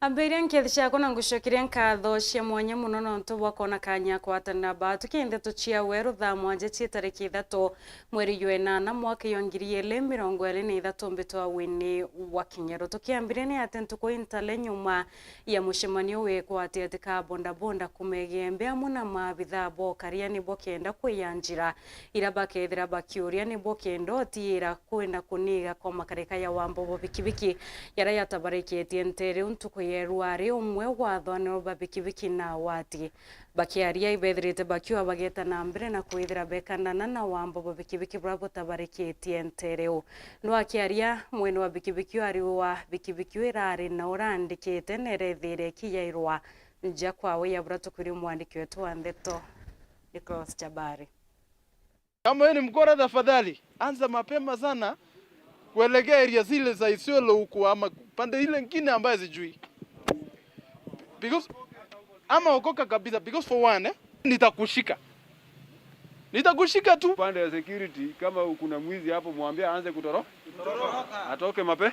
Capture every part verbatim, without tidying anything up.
Ambiria nkethi ciakwa na ngucokeria nkatho cia mwanya mono nontu bwa kwona kanya kwatanira batu ki ndeto cia weru thaa mwanja cia tariki ithatu mweri jwa inana mwaka jwa ngiri ili mirongo iri na ithatu mbitwa wini wa Kinyeru. Tukiambiria ni ati ntuku intale nyuma ya mucemanio wi kwati ati ka bodaboda kumegea mbe amwe na maabithaa bokaria nibo kenda kwiya njira ira bakethira bakiuria nibo kenda utiira kwenda kuniga kwa makarika ya wambo bwa bikibiki jaria jatabarikitie ntere iu ntuku ya irua ari umwe wa athwaniro ba bikibiki na awati. Bakiaria ibethirite bakiuga bageta na mbere na kwithira bekanana na wambo bwa bikibiki buria butabarikitie ntere iu. Nwakiaria mwene wa bikibiki uria wa bikibiki iu irari na urandikite na irethire ikiyairwa nja kwawe ya buria tukwiri mwandiki wetu wa ndeto Nicholas Chabari. Kama wewe ni mkora, tafadhali anza mapema sana kuelekea area zile za Isiolo huko, ama pande ile nyingine ambayo sijui, because ama okoka kabisa, because for one, eh, nitakushika, nitakushika tu. Upande ya security, kama kuna mwizi hapo, mwambie aanze kutoro, atoke mape,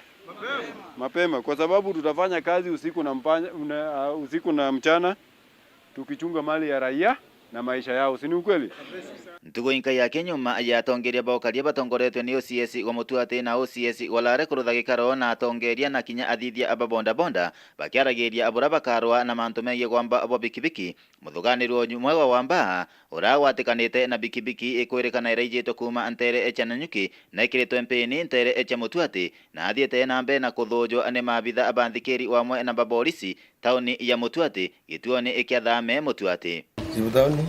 mapema, kwa sababu tutafanya kazi usiku na mpanya, una, uh, usiku na mchana tukichunga mali ya raia na maisha yao, si ni ukweli? Ntuku inkai yake nyuma ya atongeria ba ukaria batongoretwe ni O C S wa Mutuati na O C S wa Lare kurutha gikaro na atongeria na kinya athithia ba bodaboda bakiaragiria buria bakarwa na mantu megie gwamba bwa bikibiki, muthuganirwa umwe wa wamba uragwatikanite na bikibiki ikwirikana iraijitwe kuuma ntere cia Nanyuki na ikiritwe mpini ntere cia Mutuati na athiite na mbere na kuthujwa ni maabitha ba nthikiri wamwe na ba borisi tauni ya Mutuati, gituoni kia Thame Mutuati. Cibitauni.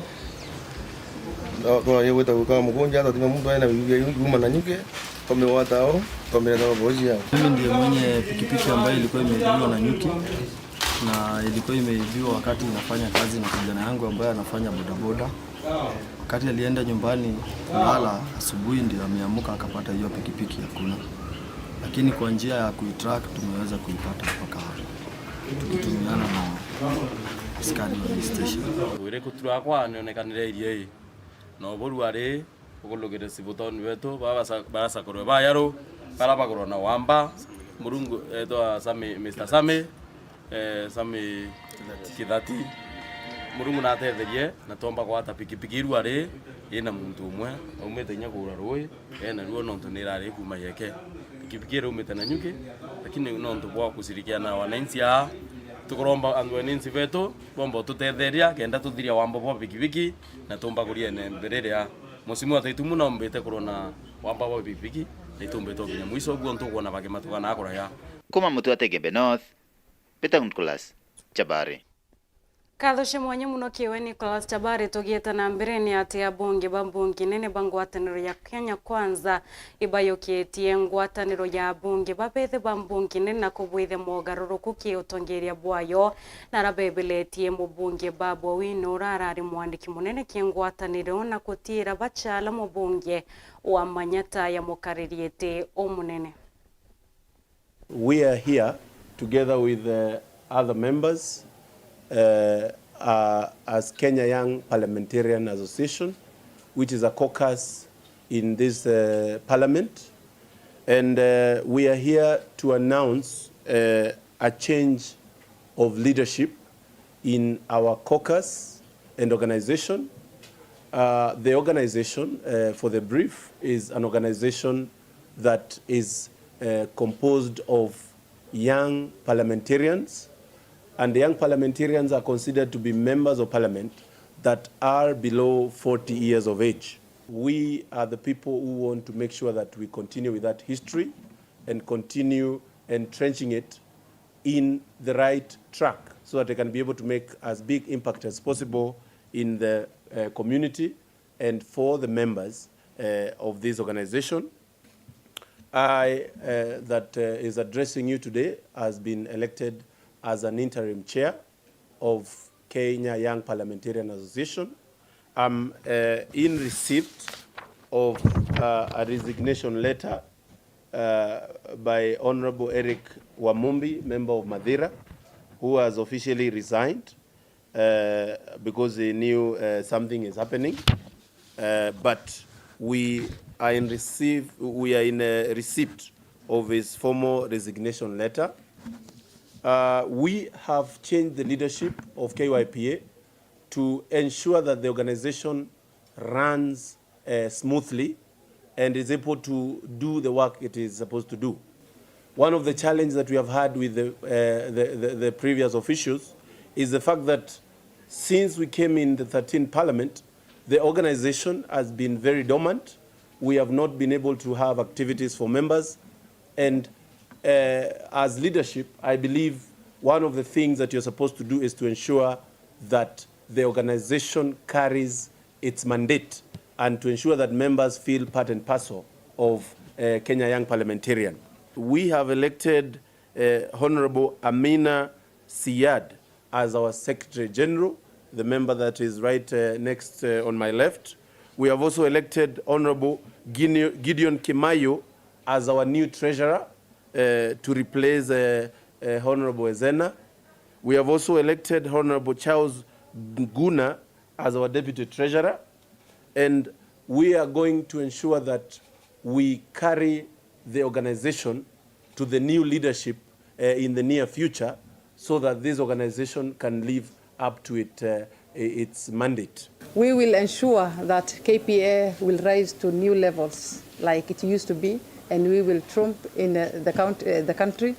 Twaje gwita guka mukunja, twathima muntu aina bibilia yuma Nanyuki, twamigwata ao, twamireta mabosi yao. Mimi ndiye mwenye pikipiki ambayo ilikuwa imeibiwa Nanyuki, na ilikuwa imeibiwa wakati inafanya kazi na kijana yangu ambaye anafanya bodaboda. Wakati alienda nyumbani kulala, asubuhi ndio ameamuka akapata hiyo pikipiki hakuna, lakini kwa njia ya kuitrack tumeweza kuipata mpaka hapa tukitumiana na askari wa hii station. Wire kutura kwa nionekanire iria ii na uburua ri ukulugire cibutoni wetu baba barasakurwe bayaru bara bagurwa na wamba Murungu etwa Sami, Mister Sami, eh, Sami Kithati. Murungu natetherie na twomba gwata pikipiki irua ri ina muntu umwe aumite inya kura rui ena ruo nontu nirari kuma yeke. Pikipiki iraumite Nanyuki, lakini nontu bwa kushirikiana na wananchi aa tukuromba andu wananchi betu bomba ututetheria kenda tuthiria wamba bwa pikipiki na tumba kuria ene mbere ria musimu wa taitumu na umbite kurona wamba bwa pikipiki na itumbite ukinya mwiso guo ntukwona bakimatuga na kuraya. Kuma Mutuati Igembe North, Peter Nicholas Chabari. Nkatho cia mwanya mono kiwe Nicholas Chabari. Tugieta na mbere ni ati abunge ba mbunge nene ba ngwataniro ya Kenya Kwanza ibayukitie ngwataniro ya abunge ba bethe ba mbunge nene na kubwithia mogaruruku ki utongeria bwayo, na ara bebeletie mubunge Babu Owino ura arari mwandiki munene ki ngwataniro na kutiira bachala mubunge wa Manyata ya mukariri iti umunene. We are here together with, uh, other members, uh, uh, as Kenya Young Parliamentarian Association, which is a caucus in this, uh, parliament. And, uh, we are here to announce, uh, a change of leadership in our caucus and organization. Uh, the organization, uh, for the brief, is an organization that is, uh, composed of young parliamentarians, and the young parliamentarians are considered to be members of parliament that are below forty years of age. We are the people who want to make sure that we continue with that history and continue entrenching it in the right track so that they can be able to make as big impact as possible in the, uh, community and for the members, uh, of this organization. I, uh, that, uh, is addressing you today has been elected as an interim chair of Kenya Young Parliamentarian Association. I'm, uh, in receipt of, uh, a resignation letter, uh, by Honorable Eric Wamumbi, member of Mathira, who has officially resigned, uh, because he knew, uh, something is happening. Uh, but we are in receive, we are in a receipt of his formal resignation letter. Uh, we have changed the leadership of K Y P A to ensure that the organization runs, uh, smoothly and is able to do the work it is supposed to do. One of the challenges that we have had with the, uh, the, the, the previous officials is the fact that since we came in the thirteenth Parliament, the organization has been very dormant. We have not been able to have activities for members. And, uh, as leadership, I believe one of the things that you're supposed to do is to ensure that the organization carries its mandate and to ensure that members feel part and parcel of, uh, Kenya Young Parliamentarian. We have elected, uh, Honorable Amina Siyad as our Secretary General, the member that is right, uh, next, uh, on my left. We have also elected Honorable Gine-, Gideon Kimayo as our new Treasurer, uh, to replace, uh, uh, Honorable Ezena. We have also elected Honorable Charles Nguna as our Deputy Treasurer, and we are going to ensure that we carry the organization to the new leadership, uh, in the near future, so that this organization can live up to it, uh, i-, its mandate. We will ensure that K P A will rise to new levels like it used to be, and we will trump in, uh, the count-, uh, the country.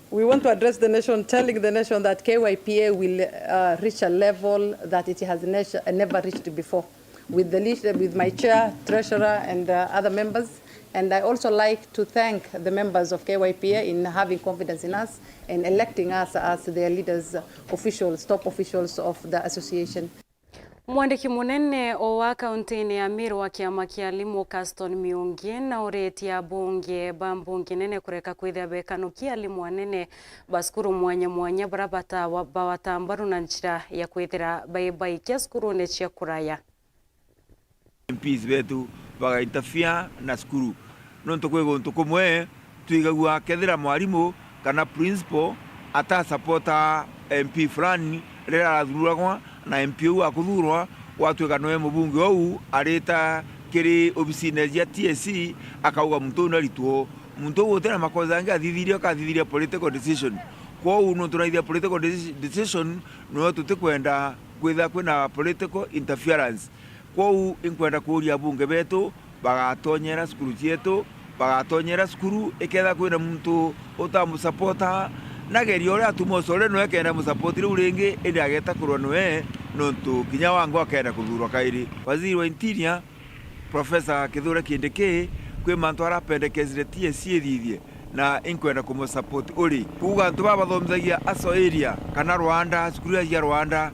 We want to address the nation, telling the nation that K Y P A will, uh, reach a level that it has nation-, never reached before. With the leader, with my chair, treasurer, and, uh, other members. And I also like to thank the members of K Y P A in having confidence in us and electing us as their leaders, officials, top officials of the association. Mwandiki munene o wa kauntiine ya Meru wa kiama kia alimu, Caston Miungi, nauritie abunge ba mbunge nene kureka kwithira bekanukia alimu anene ba cukuru mwanya mwanya bara batawa-, bawata mbaru na njira ya kwithira bai-, baikia cukuruune cia kuraya. M Ps betu bagainterfere na cukuru, nontu kwi guntu kumwe twigagua kethira mwarimu kana principal atasapota M P fulani riria arathuragwa, na M P uu akuthurwa, gwatuika niwe mubunge uu arita kiri obisine cia T S C, akauga muntu uu naritwo. Muntu uu gutina makosa angi athithirie, akathithiria political decision. Kwou nontu naithia political deci-, decision, niwe tutikwenda kwithira kwina political interference. Kwou inkwenda kuuria abunge betu bagatonyera cukuru cietu, bagatonyera cukuru, ikethira kwina muntu utamusapota, nageria uria atuma ucore niwe kenda musapoti riu ringi, indi ageta kurwa niwe, nontu kinya wangwa akenda kuthurwa kairi. Waziri wa Interior, Professor Kithure Kindiki, kwi mantu arapendekezire T S C ithithie, na inkwenda kumusapoti uri. Kuuga antu baba bathomithagia Aso area kana Rwanda, cukuru iria cia Rwanda,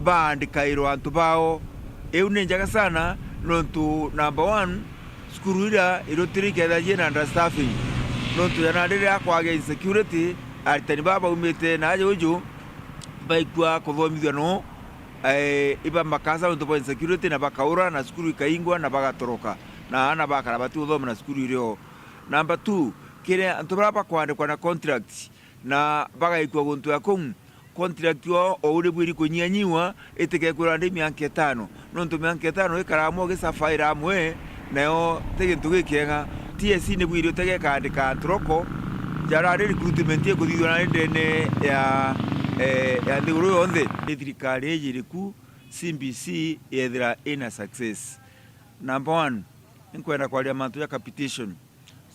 baandikairwa antu bao. Iu ni njega sana, nontu number one, cukuru iria irutire ikethira ciina understaffing. Nontu jana riria kwagia insecurity, aritani baba baumite na aja uju baikua kuthomithua no, eh, iba makasa nontu bwa insecurity na bakaura na cukuru ikaingwa na bagatoroka. Na aana bakara bati uthoma na cukuru irio. Number two, kiri antu bara bakwandikwa na contract na bagaikua guntu ya kuu, contract yao o uria bwiri kunyianyiwa, itikekwirwa ndi mianka itano, nontu mianka itano ikaraga mwe ugisafaira amwe, nayo ti gintu gikiega. T S C ni bwiri utege ikaandika antu roko, jarari recruitment ikuthithua na ndene ya, eh, ya nthiguru yonthe. Ni thirikari iji iriku C B C yethira ina success? Number one, inkwenda kwaria mantu ja capitation.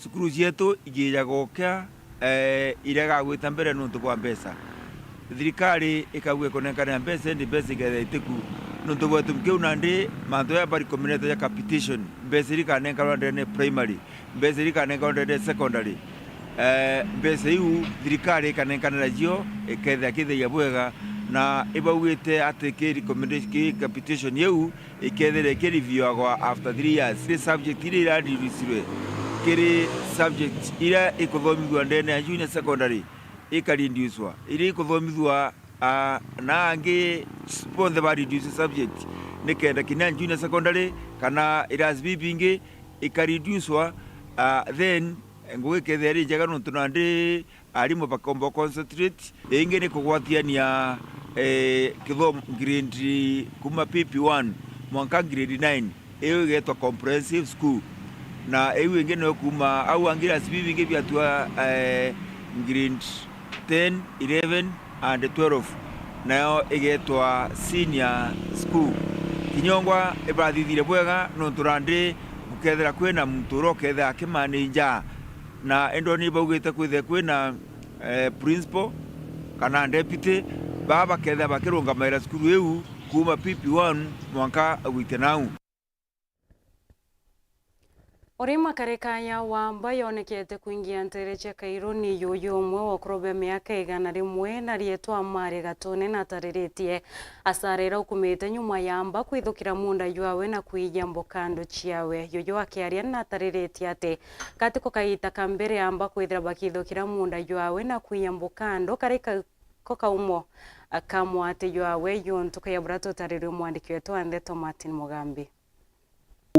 Cukuru cietu igiijaga ukia, eh, iria igagwita mbere nontu bwa mbeca. Thirikari ikauga ikunenkanira mbeca, indi mbeca ikethira itiku. Nontu bwa gitumi kiu nandi, mantu jaya bari kuminete ja capitation, mbeca iria ikanenkanwa ndene primary, mbeca iria ikanenkanwa ndene secondary. Eh, mbeca iu thirikari ikanenkanira cio, ikethira kithaigia bwega, na ibaugite ati ki recommendation, ki capitation iu, ikethira ikiriviewagwa after three years. Kiri subject iria irareducirwe, kiri subject iria ikuthomithua ndene ya junior secondary ikareducwa, iria ikuthomithua, ah, na angi bonthe ba reduce subject, nikenda kinya junior secondary kana irasi bibi bingi ikareducwa, ah, then ngugi ikethira iri njega nontu nandi arimu bakomba concentrate. Ingi ni kugwatiania, eh, kithomo grade kuma P P one mwanka grade nine, iu igetwa comprehensive school, na iu ingi niyo kuma au angi irasi bibi bingi biatua, eh, grade ten, eleven and twelve, nayo igeetwa senior school. Kinyongwa ibathithire bwega nontu nandi gukethira kwina muntu uria ukethira akimanija, na indi ni baugite kwithire kwina, eh, principal kana deputy, baa bakethira bakirungamaira cukuru iu kuuma P P one mwanka gwitia nau. Uri makarika ya wamba yonekete kwingia ntere cia Kairuni, yuyu umwe wa ukuru bwa miaka igana rimwe na rietwa Mari Gatune natariritie asara iria ukumite nyuma ya mba kwithukira munda jwawe na kwiya mbukando ciawe. Yuyu akiaria natariritie ati gatiko kaita ka mbere ya mba kwithira bakithukira munda jwawe na kwiya mbukando kari ka-, ko kaumo ka mwati jwawe yuntu kaya bura tutarirwe mwandiki wetu wa ndeto Martin Mugambi.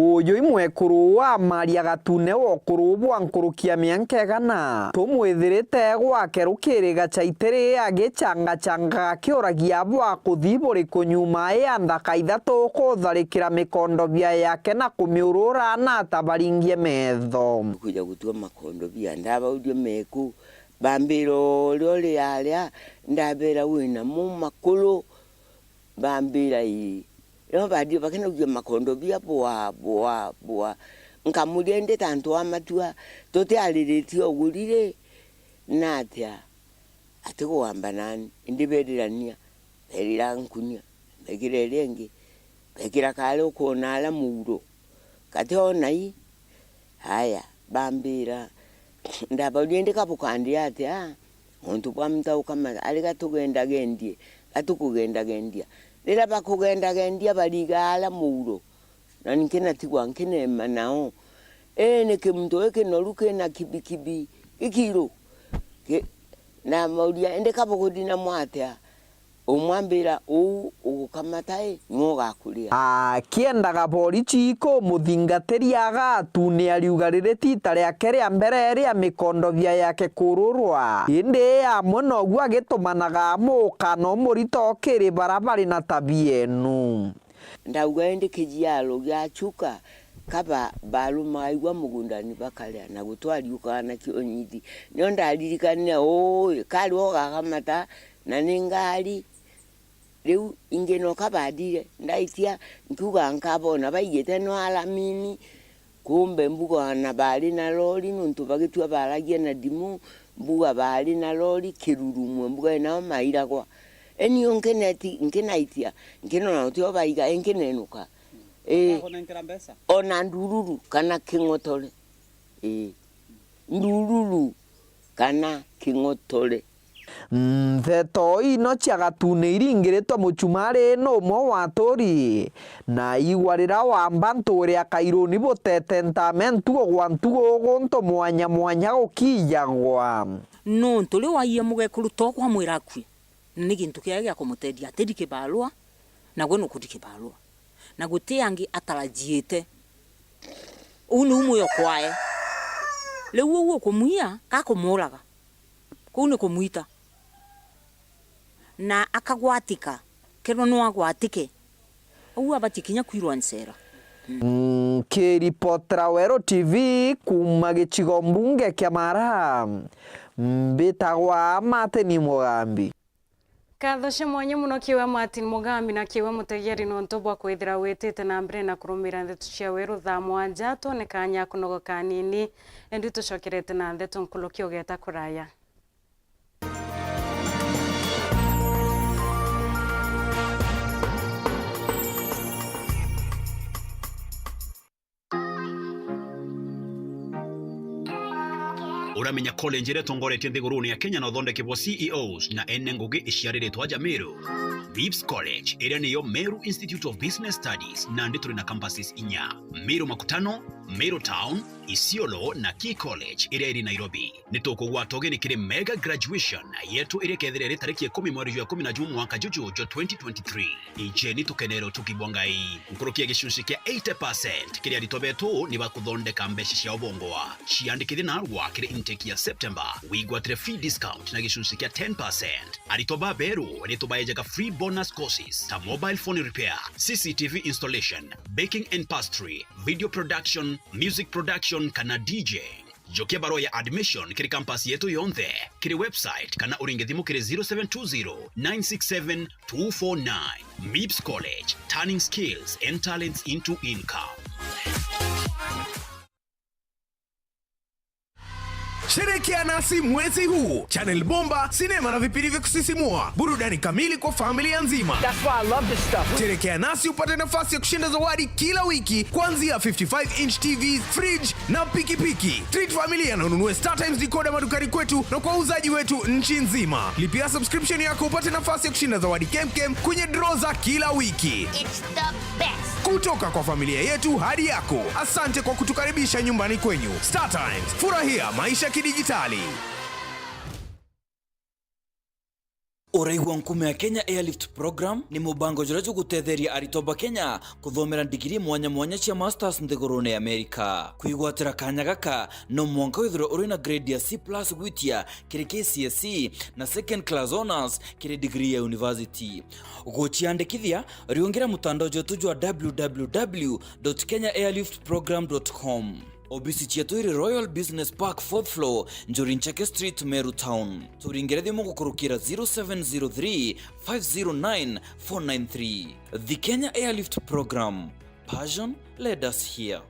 Uyu i mwekuru wa Maria Gatune wa ukuru bwa nkuruki ya mianka igana. Tumwithirite gwake rukiri gacaitiri agicangacanga akiuragia bwa kuthi buriku nyuma ya nthaka ithatu kutharikira mikondobia yake na kumiurura na atabaringie metho. Kwija gutua makondobia, ndabauria meku, bambira uria uri aria, ndabera wina mu makuru, bambira ii. No bathie bakinaugia makondobia bwa, bwa, bwa. Nkamuria, indi ta antu a matua, tutiariritie uguri ri, na atia? Atigwamba nani, indi berirania, berira nkunia, bekira iria ingi, bekira kari ukwona aria muuro. Gati ona ii, Aya, bambira, ndabauria, indi ka bukandia atia? Untu bwa muntu ukama, ari ga tugendagendie, ga tukugendagendia. Riria bakugendagendia, bariga aria muuro, na ni nkinatigwa nkinema nao. Ii, niki muntu ii kinoru kina kibikibi gikiru? Ki-, ndamauria, indi ka bukuthina mwatia? Umwe ambira, uu ugukamata i, niwe ugakuria. Akiendaga borichi ikumuthingatiria agatune, ariuga riri ti ita riake ria mbere ria mikondobia yake kururwa. Indi amwe noguo agitumanaga amukana umurito kiri bara bari na tabia inu. Ndauga, indi kijiaro gia chuka, kaba barumaga igwa mugundani bakaria, na gutwariukaga na kionyithi. Nio ndaririkanire, uu, kari ugakamata, na ni ngari. Riu ingi no kabathire, ndaitia, nkiuga nkabona baigite no aramini, kumbe mbuga na bari na rori, nontu bagitua baragia na ndimu, mbuga bari na rori, kirurumwe, mbuga nao mairagwa. Eni yo nkineti-, nkinaitia, nkinona utio baiga, inkinenuka. Ii. Bakunenkera mbeca? Ona ndururu kana king'otore. Ii. Ndururu kana king'otore. Ntheto ino cia gatune iringiritwe muchumari ni umwe wa aturi, na igwa rira wamba ntuuri ya Kairuni butete ntame ntugo gwa ntugo guntu mwanya mwanya gukiijagwa. Nontu riu waiyia mugekuru to kwamwira akue, ni gintu kiawe gia kumutethia, atiri kibarua, nawe nukuthi kibarua. Na guti angi atarajiite. Uu niu muyo kwae. Riu uu ukumwia, ka kumuraga. Kuu ni kumwita. Na akagwatika, kethirwa no agwatike. Uu abati kinya kwirwa ncera. Nkiripotera Weru T V kuuma gicigo mbunge kia Mara, mbitagwa Martin Mugambi. Nkatho cia mwanya mono kiwe Martin Mugambi na kiwe mutegeri nontu bwa kwithira witite na mbere na kurumira ndeto cia Weru thaa mwanja. Twone kanya kunogoka kanini, indi tucokerete na ndeto nkuruki ugeta kuraya. Uramenya college iria itongoretie nthigurune ya Kenya na uthondeki bwa C E Os na ene ngugi iciariritwe aja Meru? Vips College, iria niyo Meru Institute of Business Studies, nandi turi na campuses inya: Meru Makutano, Meru Town, Isiolo na Key College iria iri Nairobi. Ni tukugwata ugeni kiri mega graduation yetu iria ikethira iri tariki ikumi mweri jwa ikumi na jumwa mwaka juju jwa twenty twenty-three. Ijeni tukenere utugi bwa Ngai. Nkuruki ya gicunci kia eighty percent kiri aritwa betu ni bakuthondeka mbeca ciao bongwa. Ciandikithie narua kiri intake ya September, wigwatire fee discount na gicunci kia ten percent. Aritwa baberu ni tubaejaga free bonus courses ta mobile phone repair, C C T V installation, baking and pastry, video production, music production kana D J. Jokia barua ya admission kiri campus yetu yonthe, kiri website kana uringe thimu kiri zero seven two zero nine six seven two four nine. MIPS College, turning skills and talents into income. Sherekea nasi mwezi huu. Channel bomba, sinema na vipindi vya kusisimua, burudani kamili kwa familia nzima. That's why I love this stuff. Sherekea nasi upate nafasi ya kushinda zawadi kila wiki, kuanzia fifty-five inch T V, fridge na pikipiki. Treat familia na ununue StarTimes decoder madukani kwetu na kwa wauzaji wetu nchi nzima. Lipia subscription yako upate nafasi ya kushinda zawadi kemkem kwenye draw za kila wiki. It's the best. Kutoka kwa familia yetu hadi yako, asante kwa kutukaribisha nyumbani kwenyu. StarTimes, furahia maisha kidijitali. Uraigua nkuma ya Kenya Airlift Program ni mubango juria jugutetheria aritwa ba Kenya kuthomera ndigiri mwanya mwanya cia masters nthigurune ya Amerika. Kwigwatira kanya gaka no mwanka withirwe uri na grade ya C plus gwitia kiri K C S E na second class honours kiri degree ya university. Guciandikithia, riungira mutandao jwetu jwa w w w dot kenya airlift program dot com. Obisi cietu iri Royal Business Park, fourth floor, Njuri Ncheke Street, Meru Town. Turingire thimu gukurukira zero seven zero three five zero nine four nine three. The Kenya Airlift Program. Passion led us here.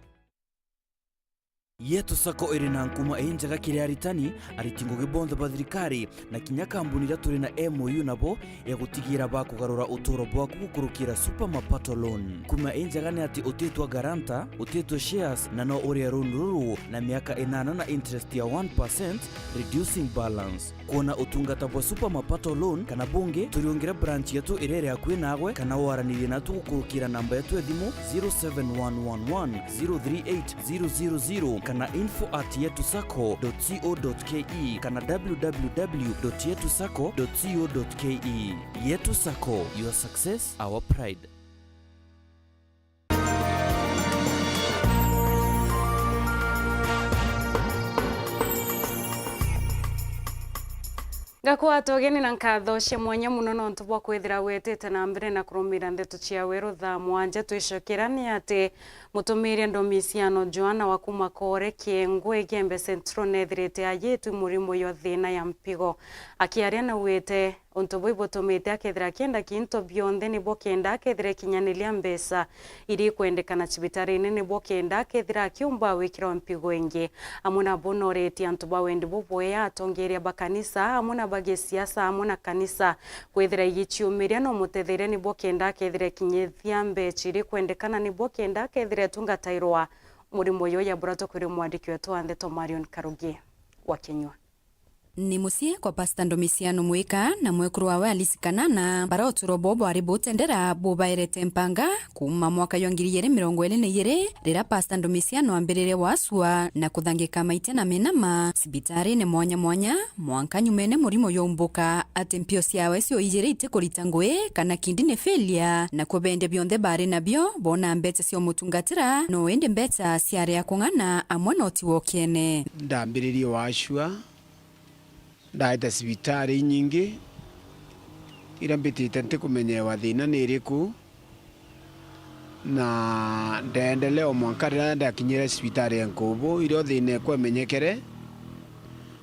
Yetu Sacco iri na nkuma injega kiri aritani, ariti ngugi bonthe ba thirikari, na kinya kambuni iria turi na M O U nabo ya gutigira bakugarura uturo bwaku gukurukira Super Mapato Loan. Nkuma injega ni ati utitwa guarantor, utitwe shares, na no urie loan ruru na miaka inana na interest ya one percent, reducing balance. Kwona utungata bwa Super Mapato Loan kana bungi, turiungire branch yetu iria iri akui nagwe, kana waranirie natu gukurukira namba yetu ya thimu zero seven one one one zero three eight zero zero zero kana info at yetu sacco dot co dot ke kana w w w dot yetu sacco dot co dot ke. Yetu Sacco, your success, our pride. Ngakwata ugeni na nkatho cia mwanya mono nontu bwa kwithira wetete na mbere na kurumira ndeto cia weru thaa mwanja. Twicokera ni ati mutumiria ndomisiano Joana wa kuma Koore Kiengwe Igembe Central nethirite ayitwi murimo yo thina ya mpigo. Akiaria naugite untu buu ibutumite akethira akienda kintu bionthe nibo kenda akethira ikinyaniria mbeca iria ikwendekana cibitarine nibo kenda akethira akiumba gwikirwa mpigo ingi. Amwe nabo noretie antu ba wendi bubwea, atongeria ba kanisa, amwe na ba gisiasa, amwe na kanisa kwithira igiciumiria no mutetheria nibo kenda akethira ikinyithia mbeca iria ikwendekana nibo kenda akethira itungatairwa murimo uyu ya buratwa kwiri mwandiki wetu wa ndeto Marion Karugi wa Kinyua. Ni mucii kwa Pastor Ndomisiano Mwika na mwekuru wawe Alice Kanana, bara uturo bwao bwari butendera bubaerete mpanga kuuma mwaka jwa ngiri igiri mirongo iri na igiri, riria Pastor Ndomisiano ambiririe gwacua na kuthangika maita na menama cibitarine mwanya mwanya, mwanka nyumene murimo jwaumbuka, ati mpio ciawe cio ijiri itikurita ngui kana kindi ni failure, na kubendia bionthe bari nabio boona mbeca cia umutungatira, no indi mbeca ciari a kung'ana amwe no ti wokiene. Ndambiririe wacua, ndaita cibitari inyingi iria mbitite ntikumenyewa thina ni iriku, na ndeendelea o mwanka riria ndakinyire cibitari ya Nkubu, irio thina ekwa imenyekere,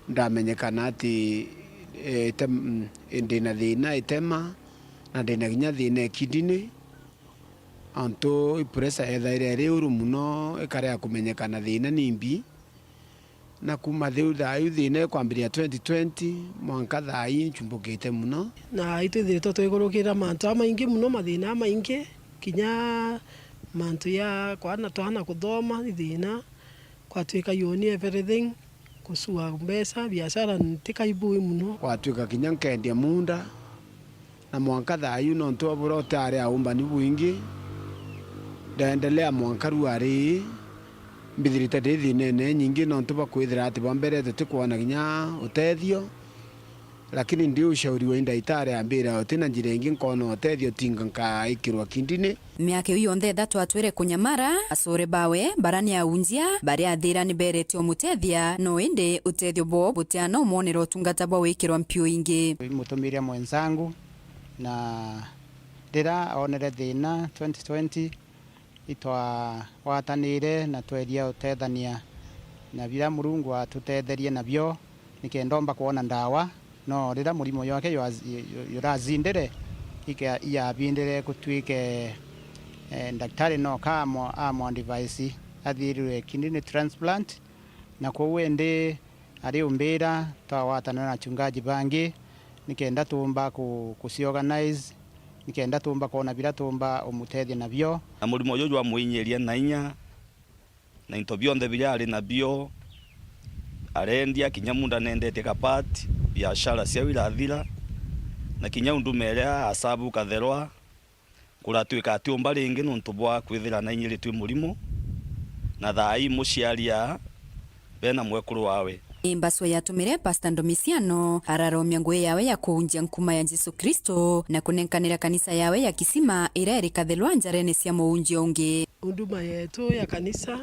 ndamenyekana ati, eh, ite-, mm, ndina thina itema, na ndina kinya thina ikidini, antu i pressure yethaire iri uru mono, ikarea kumenyekana thina ni mbi. Na kuuma thiu thaa iu thina ikwambiria twenty twenty, mwanka thaa ii nchumbukite mono. Na itwithiritwe twigurukira mantu jamaingi mono, mathina jamaingi, kinya mantu ja kwana twana kuthoma, i thina, kwatwika you own everything, kucua mbeca, biashara ntika ibui mono. Kwatwika kinya nkendia munda, na mwanka thaa iu nontu bwa buria utari aumbani bwingi, ndaendelea mwanka riu ari mbithirite ndi thinene nyingi nontu bwa kwithira ati bwa mbere tutikwona kinya utethio, lakini ndi ushauri wa indagitari ambira uti na njira ingi nkona utethio tinga nkaikirwa kindini. Miaka iu yonthe ithatu atwire kunyamara, acure bawe bara ni aunjia, baria athira ni berete umutethia, no indi utethio bwao butiana umwonera utungata bwa gwikirwa mpio ingi. Mutumiria mwenzangu, na riria onere thina twenty twenty, itwagwatanire na tweria utethania Na biria Murungu atutetherie nabio, nikenda omba kwona ndawa, no riria murimo jwake jwa-, jurazindire, ike-, ijabindire gutwike, eh, ndaktari noka amo-, amo advice athirirwe kidney transplant, na kwou indi ariumbira twagwatana na achungaji bangi, nikenda tumba ku-, kuciorganize, nikenda tumba kwona biria tumba umutethia nabio. Na murimo juju jwamwinyiria na inya, na into bionthe biria ari nabio arendia, kinya muunda nendetie ka part, biashara ciao irathira, na kinya unduma iria asabu ukatherwa, kuratwika atiumba ringi nontu bwa kwithira nainyiritue murimo, na thaa ii muciari aa bena mwekuru wawe. Ni mbaswa yatumire Pastor Ndomisiano araromia ngugi yawe ya kuunjia nkuma ya Jesu Kristo na kunenkanira kanisa yawe ya Kisima iria iri Kathelwa njarene cia muunjia ungi. Huduma yetu ya kanisa,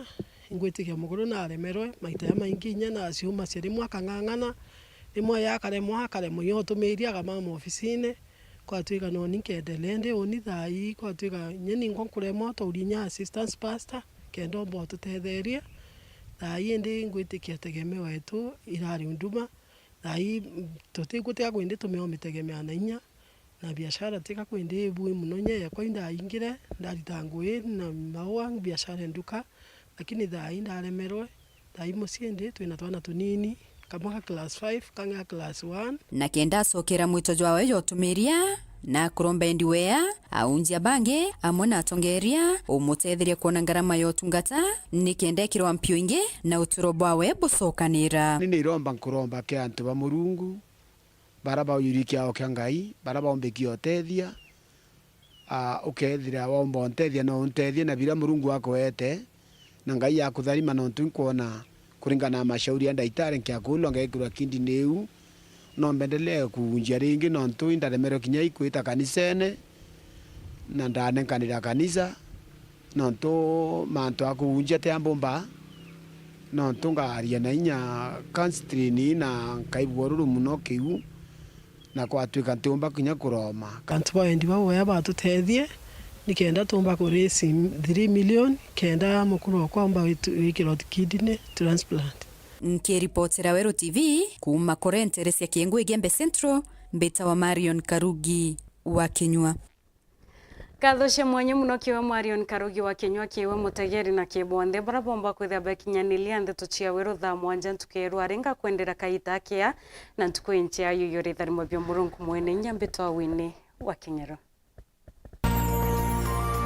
ingwitikia mukuru naremerwe maita jamaingi, inya naciumacia rimwe akang'ang'ana, rimwe yakaremwa, akaremwa inya utumiria akamama ofisine, kwatwika noni nkendelee ndi uni thaa ii, kwatwika inya ningwa nkuremwa, twauria inya assistance pastor, kenda omba ututetheria. Thaa ii indi ngwitikia tegemeo yetu irari huduma, thaa ii, mm, tutigutiga kwindi tumea umitegemea na inya, na biashara tiga kwindi ibui muno, inya yekwa indaingire, ndarita ngui na maua, biashara nduka, lakini thaa ii ndaremerwe. Thaa ii mucii ndi twina twana tunini, kamwe ga class five, kangi ga class one. Na kenda acokera mwito jwawe jwa utumiria na kuromba endi wea, aunjia bangi amwe na atongeria umutetheria kwona ngarama ya utungata, ni kenda ekirwa mpio ingi na uturo bwawe bucokanira. Ni niromba nkuromba kia antu ba Murungu, bara baujuri kiao kia Ngai, bara baumbikia utethia, aa, ukethira waumba untethia, no untethie na biria Murungu akuete, na Ngai akutharima, nontu inkwona kuringana na mashauri ya ndaitari nkiakulwa ngekirwa kidney iu, no mbendelee kuunjia ringi, nontu indaremerwe kinya ikwita kanisene, na ndanenkanira kanisa, nontu mantu a kuunjia ti ambumba, nontu ngaria na inya counseling na nkaigua ururu muno kiu, na kwatwika ntiumba kinya kuroma. Antu ba wendi bau wea batutethie, nikenda tumba ku raise three million, kenda mukuru okwa omba witu-, wikirwa kidney transplant. Nkiripotera Weru T V kuuma kuri ntere cia Kiengui Igembe Central, mbitawa Marion Karugi wa Kinyua. Nkatho cia mwanya muno kiwe Marion Karugi wa Kinyua, kiwe mutegeri na ki bonthe bara bomba kwithira bakinyaniria ndeto cia Weru thaa mwanja ntuku ya rwari. Ngakwendera kaita akea na ntuku injea yuyu ritharimwe bia Murungu mwene inya mbitwa Winnie wa King'ero.